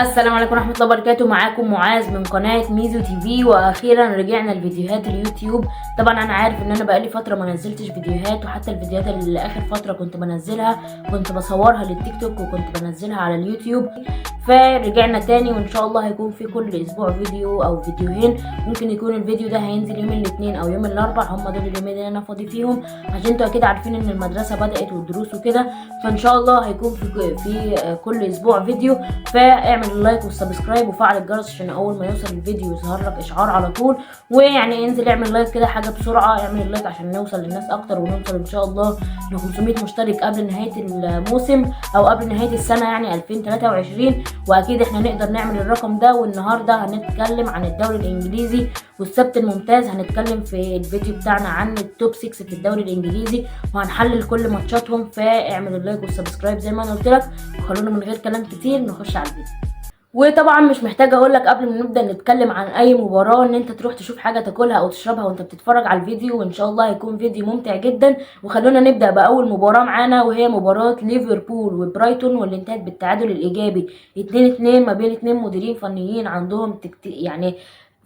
السلام عليكم ورحمة الله وبركاته. معاكم معاذ من قناة ميزو تي في، واخيرا رجعنا لفيديوهات اليوتيوب. طبعا انا عارف ان انا بقالي فترة ما نزلتش فيديوهات، وحتى الفيديوهات اللي اخر فترة كنت بنزلها كنت بصورها للتيك توك وكنت بنزلها على اليوتيوب. فرجعنا تاني، وان شاء الله هيكون في كل اسبوع فيديو او فيديوهين. ممكن يكون الفيديو ده هينزل يوم الاثنين او يوم الاربع، هم دول اليومين اللي انا فاضي فيهم، عشان انتوا اكيد عارفين ان المدرسة بدأت والدروس وكده. فان شاء الله هيكون في كل اسبوع فيديو. فاعمل ال like وال subscribe وفعل الجرس عشان اول ما يوصل الفيديو يظهر لك اشعار على طول. ويعني انزل اعمل like كده حاجة بسرعه، اعمل ال like عشان نوصل للناس اكتر، ونوصل ان شاء الله ل 500 مشترك قبل نهاية الموسم او قبل نهاية السنه، يعني 2023. واكيد احنا نقدر نعمل الرقم ده. والنهارده هنتكلم عن الدوري الانجليزي والسبت الممتاز. هنتكلم في الفيديو بتاعنا عن ال top 6 في الدوري الانجليزي وهنحلل كل ماتشاتهم. فاعمل ال like وال subscribe زي ما انا قلت لك، وخلونا من غير كلام كتير نخش على الفيديو. وطبعا مش محتاجه اقول لك قبل ما نبدا نتكلم عن اي مباراة ان انت تروح تشوف حاجة تاكلها او تشربها وانت بتتفرج على الفيديو، وان شاء الله هيكون فيديو ممتع جدا. وخلونا نبدا باول مباراة معانا، وهي مباراة ليفربول وبرايتون، واللي انتهت بالتعادل الايجابي 2-2 ما بين اتنين مديرين فنيين عندهم يعني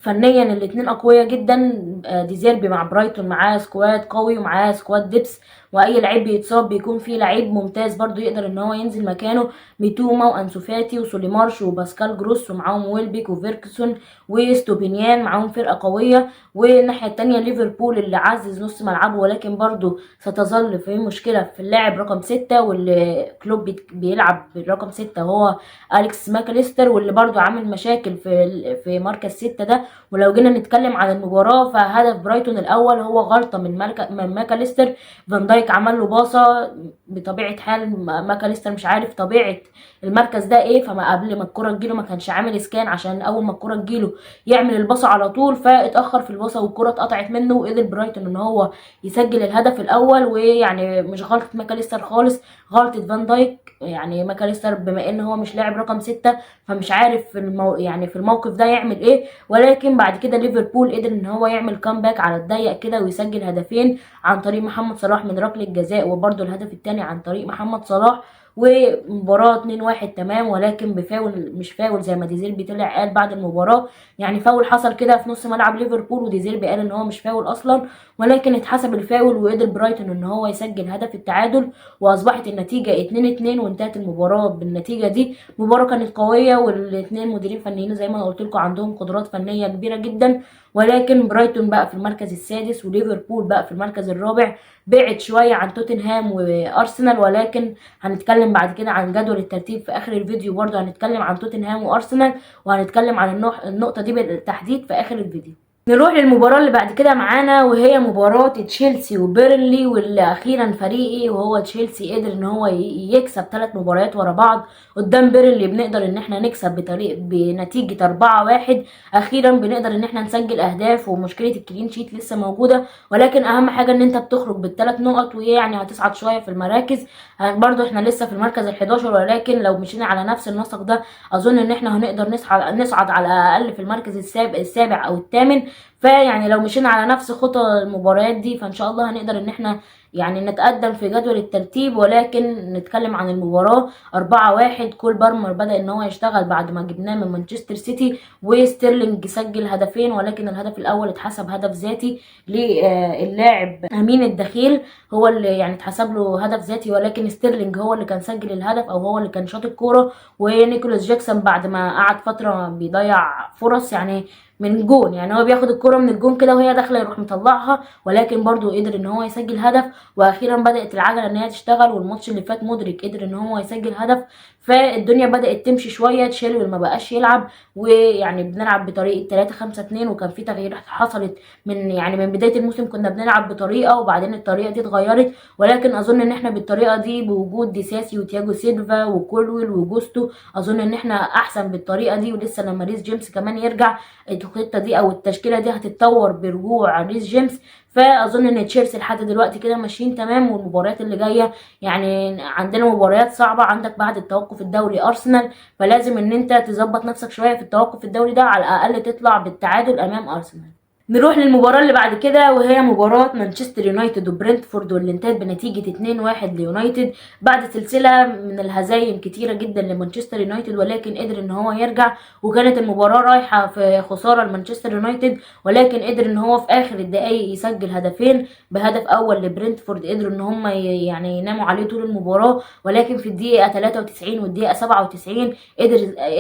فنيا الاتنين اقوياء جدا. ديزيربي مع برايتون معاه squad قوي ومعاه squad depth، واي لعيب بيتصاب بيكون فيه لعيب ممتاز برضو يقدر ان هو ينزل مكانه. ميتوما وانسو فاتي وسولي مارش وباسكال جروس، ومعاهم ويلبيك وفيركسون وستوبينيان، معاهم فرقه قويه. والناحية التانية ليفربول اللي عزز نص ملعبه، ولكن برضو ستظل في مشكلة في اللاعب رقم 6، واللي كلوب بيلعب بالرقم 6 هو اليكس ماكاليستر، واللي برضو عامل مشاكل في مركز 6 ده. ولو جينا نتكلم عن المباراة، فهدف برايتون الاول هو غلطه من ماكاليستر. فان دايك عمل له باصة، بطبيعة حال ماكاليستر مش عارف طبيعة المركز ده ايه، فما قبل ما الكره تجيله ما كانش عامل scan عشان اول ما الكره تجيله يعمل الباصه على طول، فاتاخر في الباصه والكره اتقطعت منه، وقدر برايتون ان هو يسجل الهدف الاول. ويعني مش غلطه ماكاليستر خالص، غلطه فان دايك. يعني ماكاليستر بما ان هو مش لاعب رقم 6 فمش عارف يعني في الموقف ده يعمل ايه. ولكن بعد كده ليفربول قدر ان هو يعمل comeback على الضيق كده ويسجل هدفين عن طريق محمد صلاح من ركلة جزاء، وبرده الهدف الثاني عن طريق محمد صلاح. ومباراة 2-1 تمام، ولكن بفاول مش فاول زي ما ديزيربي طلع قال بعد المباراة. يعني فاول حصل كده في نص ملعب ليفربول، وديزيربي قال ان هو مش فاول اصلا، ولكن اتحسب الفاول وقدر برايتون ان هو يسجل هدف التعادل، واصبحت النتيجة 2-2 وانتهت المباراة بالنتيجة دي. مباراة كانت قوية، والاثنين مديرين فنيين زي ما انا قلت لكم عندهم قدرات فنية كبيرة جدا، ولكن برايتون بقى في المركز السادس وليفربول بقى في المركز الرابع، بعد شوية عن توتنهام وارسنال. ولكن هنتكلم بعد كده عن جدول الترتيب في اخر الفيديو، برضه هنتكلم عن توتنهام وارسنال، وهنتكلم عن النقطة دي بالتحديد في اخر الفيديو. نروح للمباراة اللي بعد كده معانا، وهي مباراة تشيلسي وبيرنلي، واللي اخيرا فريقي وهو تشيلسي قدر ان هو يكسب 3 مباريات ورا بعض قدام بيرنلي. بنقدر ان احنا نكسب بنتيجة 4-1. اخيرا بنقدر ان احنا نسجل اهداف، ومشكلة ال clean sheet لسه موجودة، ولكن اهم حاجة ان انت بتخرج بالثلاث نقط، ويعني هتصعد شوية في المراكز. برضو احنا لسه في المركز ال11، ولكن لو مشينا على نفس النسق ده اظن ان احنا هنقدر نصعد على الاقل في المركز السابع او الثامن. فيعني لو مشينا على نفس خطى المباريات دي فان شاء الله هنقدر ان احنا يعني نتقدم في جدول الترتيب. ولكن نتكلم عن المباراة 4-1، كول بالمر بدأ ان هو يشتغل بعد ما جبناه من مانشستر سيتي، وستيرلينج سجل هدفين، ولكن الهدف الاول اتحسب هدف ذاتي للاعب امين الدخيل، هو اللي يعني اتحسب له هدف ذاتي، ولكن ستيرلينج هو اللي كان سجل الهدف او هو اللي كان شاط الكورة. ونيكولاس جاكسون بعد ما قعد فترة بيضيع فرص يعني من جون، يعني هو بياخد الكرة من الجون كده وهي داخله يروح مطلعها، ولكن برضو قدر ان هو يسجل هدف. واخيرا بدأت العجلة ان هي تشتغل، والماتش اللي فات مودريك قدر ان هو يسجل هدف، فالدنيا بدأت تمشي شوية. تشيلويل ما بقاش يلعب، ويعني بنلعب بطريقة 3-5-2، وكان في تغييرات حصلت من يعني من بداية الموسم كنا بنلعب بطريقة وبعدين الطريقة دي اتغيرت، ولكن اظن ان احنا بالطريقة دي بوجود ديساسي وتياجو سيلفا وكولويل وجوستو اظن ان احنا احسن بالطريقة دي. ولسه لما ريس جيمس كمان يرجع الخطة دي او التشكيلة دي هتتطور برجوع ريس جيمس. فاظن ان تشيلسي لحد دلوقتي كده ماشيين تمام، والمباريات اللي جاية يعني عندنا مباريات صعبة، عندك بعد التوقف الدولي ارسنال، فلازم ان انت تظبط نفسك شوية في التوقف الدولي ده، على الاقل تطلع بالتعادل امام ارسنال. نروح للمباراة اللي بعد كده، وهي مباراة مانشستر يونايتد وبرنتفورد، واللي انتهت بنتيجة 2-1 ليونايتد بعد سلسلة من الهزايم كتيرة جدا لمانشستر يونايتد، ولكن قدر ان هو يرجع. وكانت المباراة رايحة في خسارة لمانشستر يونايتد، ولكن قدر ان هو في اخر الدقايق يسجل هدفين، بهدف اول لبرنتفورد قدروا ان هم يعني يناموا عليه طول المباراة، ولكن في الدقيقة 93 والدقيقة 97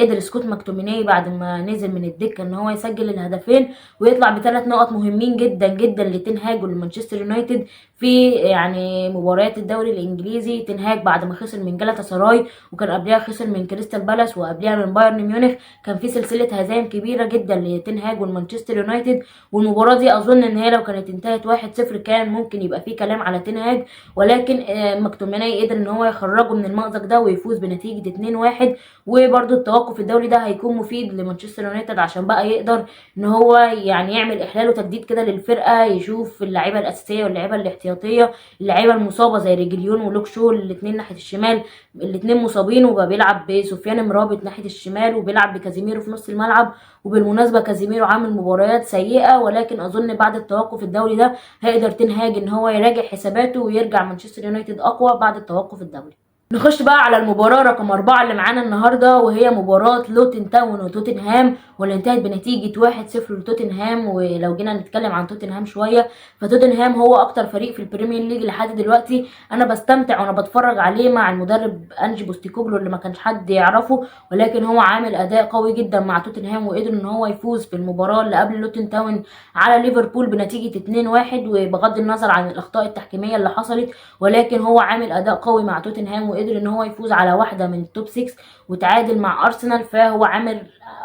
قدر سكوت ماكتوميناي بعد ما نزل من الدكة ان هو يسجل الهدفين ويطلع بثلاث نقط مهمين جدا جدا لتنهاج ولمانشستر يونايتد في يعني مباريات الدوري الانجليزي. تنهاج بعد ما خسر من جالاتا سراي، وكان قبلها خسر من كريستال بالاس، وقبلها من بايرن ميونخ، كان في سلسلة هزايم كبيرة جدا لتنهاج والمانشستر يونايتد. والمباراة دي اظن ان هي لو كانت انتهت 1-0 كان ممكن يبقى في كلام على تنهاج، ولكن ماكتوميناي قدر ان هو يخرجه من المأزق ده ويفوز بنتيجة 2-1. وبرده التوقف الدولي ده هيكون مفيد لمانشستر يونايتد عشان بقى يقدر ان هو يعني يعمل احلال وتجديد كده للفرقة، يشوف اللعيبة الاساسية واللعيبة الاحتياطيه، اللعيبة المصابة زي ريجليون ولوك شو الاثنين ناحية الشمال، الاثنين مصابين، وبقى بيلعب بسفيان مرابط ناحية الشمال وبيلعب بكازيميرو في نص الملعب. وبالمناسبة كازيميرو عامل مباريات سيئه، ولكن اظن بعد التوقف الدولي ده هيقدر تنهاج ان هو يراجع حساباته ويرجع مانشستر يونايتد اقوى بعد التوقف الدولي. نخش بقى على المباراة رقم 4 اللي معانا النهاردة، وهي مباراة لوتن تاون وتوتنهام، واللي انتهت بنتيجة 1-0 لتوتنهام. ولو جينا نتكلم عن توتنهام شوية، فتوتنهام هو أكتر فريق في البريمير ليج لحد دلوقتي أنا بستمتع وأنا بتفرج عليه مع المدرب أنجي بوستيكوجلو اللي ما كانش حد يعرفه، ولكن هو عامل أداء قوي جدا مع توتنهام، وقدر إن هو يفوز في المباراة اللي قبل لوتن تاون على ليفربول بنتيجة 2-1. وبغض النظر عن الأخطاء التحكيمية اللي حصلت، ولكن هو عامل أداء قوي مع توتنهام، وقدر ان هو يفوز على واحدة من ال top 6 وتعادل مع ارسنال، فهو عامل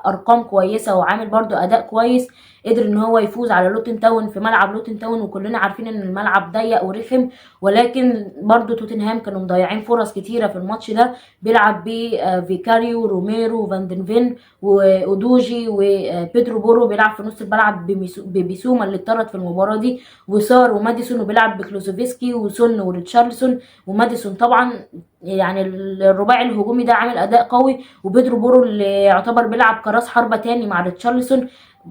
ارقام كويسة وعامل برضو اداء كويس. قدر ان هو يفوز على لوتن تاون في ملعب لوتن تاون، وكلنا عارفين ان الملعب ضيق ورخم، ولكن برضو توتنهام كانوا مضيعين فرص كتيرة في الماتش ده. بيلعب بفيكاريو روميرو فاندنفين واودوجي وبيدرو بورو، بيلعب في نص الملعب ببيسوما اللي اتطرد في المباراة دي، وسار وماديسون، وبيلعب بكلوزوفسكي وسون وريتشارلسون وماديسون. طبعا يعني الرباعي الهجومي ده عامل اداء قوي، وبيدرو بورو اللي يعتبر بيلعب كراس حربة تاني مع ريتشارلسون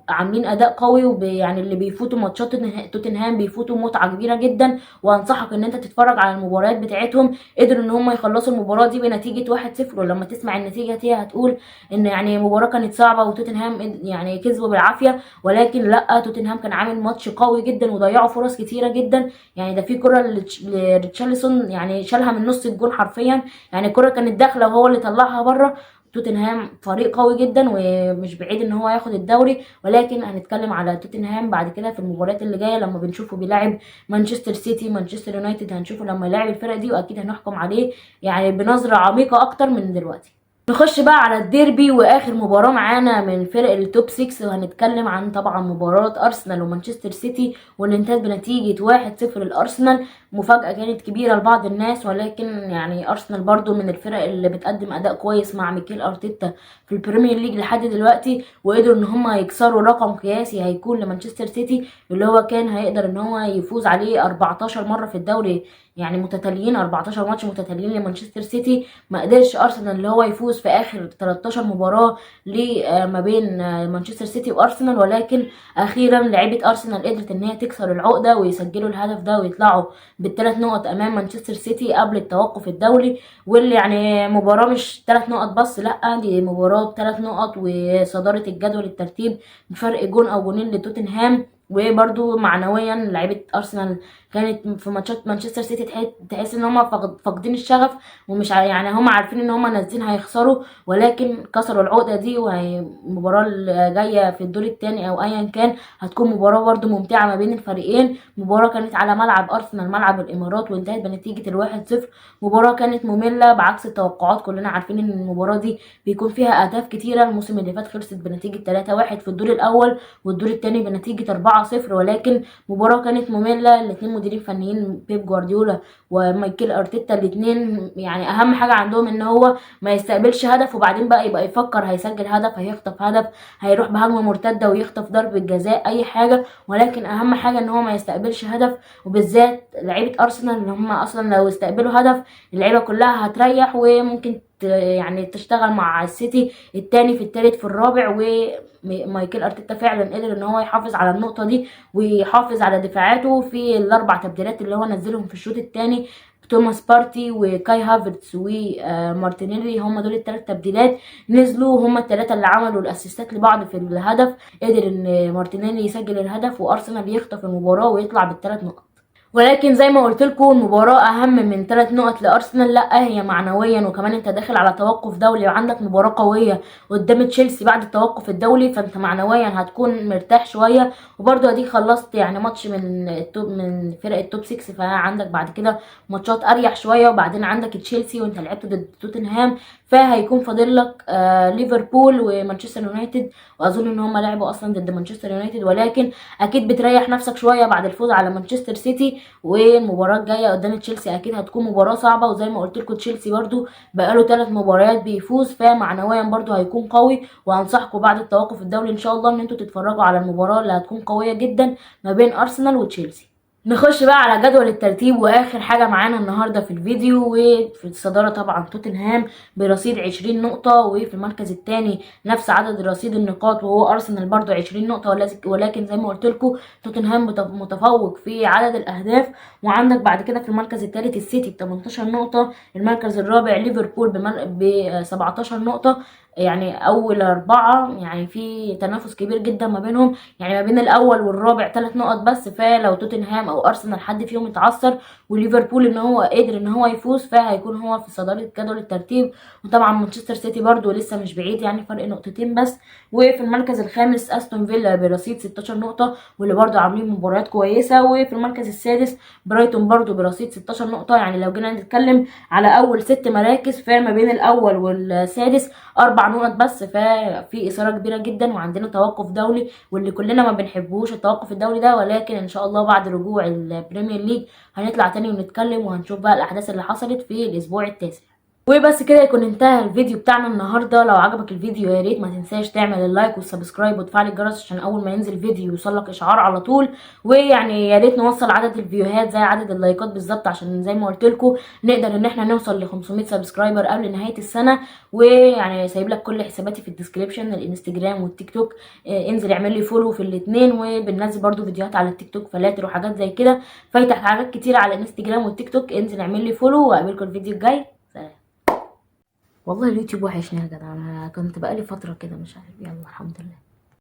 عاملين اداء قوي. ويعني اللي بيفوتوا ماتشات توتنهام بيفوتوا متعه كبيرة جدا، وانصحك ان انت تتفرج على المباريات بتاعتهم. قدروا ان هم يخلصوا المباراة دي بنتيجة 1-0، ولما تسمع النتيجة دي هتقول ان يعني المباراة كانت صعبة وتوتنهام يعني كسبوا بالعافية، ولكن لا، توتنهام كان عامل ماتش قوي جدا وضيعوا فرص كتيرة جدا. يعني ده في كره لريتشارلسون يعني شالها من نص الجون حرفيا، يعني الكره كانت داخله وهو اللي طلعها بره. توتنهام فريق قوي جدا ومش بعيد ان هو ياخد الدوري، ولكن هنتكلم على توتنهام بعد كده في المباريات اللي جاية لما بنشوفه بيلاعب مانشستر سيتي مانشستر يونايتد، هنشوفه لما يلاعب الفرق دي واكيد هنحكم عليه يعني بنظره عميقة اكتر من دلوقتي. نخش بقى على الديربي واخر مباراة معانا من فرق ال top 6، وهنتكلم عن طبعا مباراة ارسنال ومانشستر سيتي واللي انتهت بنتيجة 1-0 لارسنال. مفاجاة كانت كبيرة لبعض الناس، ولكن يعني ارسنال برضو من الفرق اللي بتقدم اداء كويس مع ميكيل ارتيتا في البريمير ليج لحد دلوقتي، وقدروا ان هم يكسروا رقم قياسي هيكون لمانشستر سيتي اللي هو كان هيقدر ان هو يفوز عليه 14 مرة في الدوري، يعني متتاليين 14 ماتش متتاليين لمانشستر سيتي. ما قدرش ارسنال اللي هو يفوز في اخر 13 مباراة ما بين مانشستر سيتي وارسنال، ولكن اخيرا لعيبة ارسنال قدرت ان هي تكسر العقدة ويسجلوا الهدف ده ويطلعوا بالثلاث نقط امام مانشستر سيتي قبل التوقف الدولي. واللي يعني مباراة مش 3 نقط بس، لا دي مباراة بثلاث نقط وصداره الجدول الترتيب بفرق جون او جونين لتوتنهام. وبرده معنويا لعيبة ارسنال كانت في ماتشات مانشستر سيتي تحس ان هم فاقدين الشغف ومش يعني هم عارفين ان هم نازلين هيخسروا، ولكن كسروا العقدة دي. وهي المباراة اللي جاية في الدور الثاني او ايا كان هتكون مباراة برده ممتعة ما بين الفريقين. مباراة كانت على ملعب ارسنال ملعب الامارات وانتهت بنتيجة 1-0. مباراة كانت مملة بعكس التوقعات، كلنا عارفين ان المباراة دي بيكون فيها اهداف كتيرة. الموسم اللي فات خلصت بنتيجة 3-1 في الدور الاول والدور الثاني بنتيجة 4-0، ولكن مباراة كانت مملة. الاثنين مديرين فنيين بيب جوارديولا ومايكل ارتيتا الاثنين يعني اهم حاجة عندهم ان هو ما يستقبلش هدف، وبعدين بقى يبقى يفكر هيسجل هدف هيخطف هدف هيروح بهجمه مرتدة ويخطف ضربه جزاء اي حاجة، ولكن اهم حاجة ان هو ما يستقبلش هدف. وبالذات لعيبة ارسنال ان هم اصلا لو استقبلوا هدف اللعيبة كلها هتريح وممكن يعني تشتغل مع السيتي الثاني في الثالث في الرابع. ومايكل ارتيتا فعلا قدر ان هو يحافظ على النقطة دي ويحافظ على دفاعاته في الاربع تبديلات اللي هو نزلهم في الشوط الثاني، توماس بارتي وكاي هافرتز ومارتينيلي، هم دول الثلاث تبديلات نزلوا، هم الثلاثة اللي عملوا الاسيستات لبعض في الهدف. قدر ان مارتينيلي يسجل الهدف وارسنال يخطف المباراة ويطلع بالثلاث نقط. ولكن زي ما قلت لكم المباراة اهم من 3 نقط لارسنال، لا هي معنويا، وكمان انت داخل على توقف دولي وعندك مباراة قوية قدام تشيلسي بعد التوقف الدولي، فانت معنويا هتكون مرتاح شوية. وبرده اديك خلصت يعني ماتش من ال top، من فرق ال top 6، فعندك بعد كده ماتشات اريح شوية، وبعدين عندك تشيلسي وانت لعبت ضد توتنهام، فهيكون فاضل لك ليفربول ومانشستر يونايتد، واظن ان هم لعبوا اصلا ضد مانشستر يونايتد، ولكن اكيد بتريح نفسك شوية بعد الفوز على مانشستر سيتي. والمباراة الجاية قدام تشيلسي اكيد هتكون مباراة صعبة، وزي ما قلت لكم تشيلسي برده بقاله 3 مباريات بيفوز، فمعنويا برده هيكون قوي. وانصحكم بعد التوقف الدولي ان شاء الله ان انتوا تتفرجوا على المباراة اللي هتكون قوية جدا ما بين ارسنال وتشيلسي. نخش بقى على جدول الترتيب واخر حاجة معانا النهارده في الفيديو. وفي الصدارة طبعا توتنهام برصيد 20 نقطة، وفي المركز الثاني نفس عدد رصيد النقاط وهو ارسنال برضو 20 نقطة، ولكن زي ما قلت لكم توتنهام متفوق في عدد الاهداف. وعندك بعد كده في المركز الثالث السيتي ب 18 نقطة، المركز الرابع ليفربول ب 17 نقطة، يعني اول 4 يعني في تنافس كبير جدا ما بينهم، يعني ما بين الاول والرابع 3 نقط بس. فلو توتنهام او ارسنال حد فيهم اتعثر وليفربول ان هو قدر ان هو يفوز، فهيكون هو في صدارة جدول الترتيب. وطبعا مانشستر سيتي برضو لسه مش بعيد، يعني فرق نقطتين بس. وفي المركز الخامس استون فيلا برصيد 16 نقطة، واللي برضو عاملين مباريات كويسة. وفي المركز السادس برايتون برضو برصيد 16 نقطة. يعني لو جينا نتكلم على اول 6 مراكز، فما بين الاول والسادس 4 نقط بس، ففي اثاره كبيرة جدا. وعندنا توقف دولي واللي كلنا ما بنحبوش التوقف الدولي ده، ولكن ان شاء الله بعد رجوع ال Premier League هنطلع تاني ونتكلم وهنشوف بقى الاحداث اللي حصلت في الاسبوع التاسع. وبس كده يكون انتهى الفيديو بتاعنا النهارده. لو عجبك الفيديو يا ريت ما تنساش تعمل ال like وال subscribe وتفعل الجرس عشان اول ما ينزل فيديو يوصلك اشعار على طول. ويعني يا ريت نوصل عدد الفيوهات زي عدد اللايكات بالظبط، عشان زي ما قلت لكم نقدر ان احنا نوصل ل 500 subscriber قبل نهاية السنة. ويعني سايب لك كل حساباتي في ال description، الانستجرام والتيك توك، انزل اعمل لي follow في الاثنين. وبننزل برده فيديوهات على التيك توك فلاتر وحاجات زي كده، فايتك حاجات كتير على الانستجرام والتيك توك، انزل اعمل لي follow. واقابلكم الفيديو الجاي. سلام. والله اليوتيوب وحشني يا جدع، انا كنت بقالي فترة كده مش عارف، يلا الحمد لله.